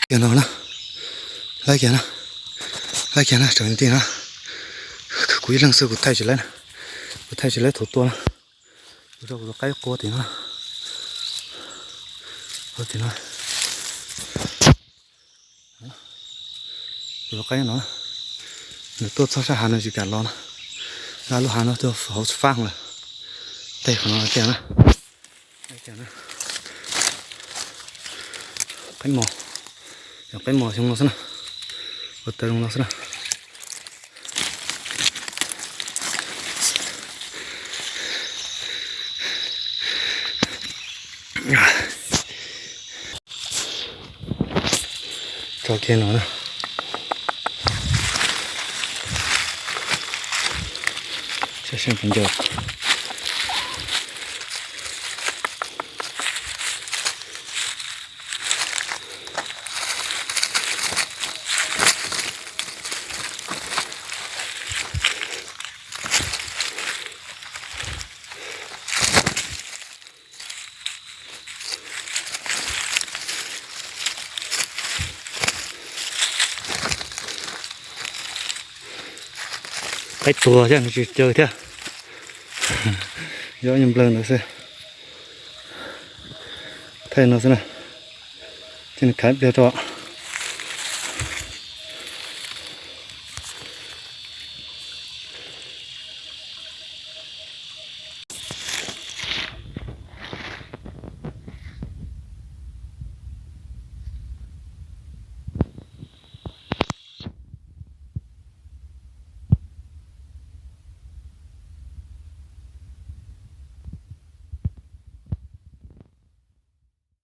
Kiag no na, laib kiag na, laib kiag na, tseem ti na. Kuv ib leeg xwb kuv thaij tsis laib na, kuv thaij tsis laib thaum tua na. Kuv rau kuv tus qaib qua tim no, qua tim no. Kuv tus qaib no, nws tuaj txog sab hav no tsis kam los na. Laj lub hav no tuaj hauv fab lawm. Tej qhov no tiag na. Qaib mos, yog qaib mos xyoo no xwb na, ua tawv zoo no xwb na. Tso kiag no na. Saib seb puas nco. Qaib tuag thiab nws tsis caw thiab. Yog nyuag nplawg ntawd xwb. Thaij no xwb na. Cia nws khav ib pliag tso.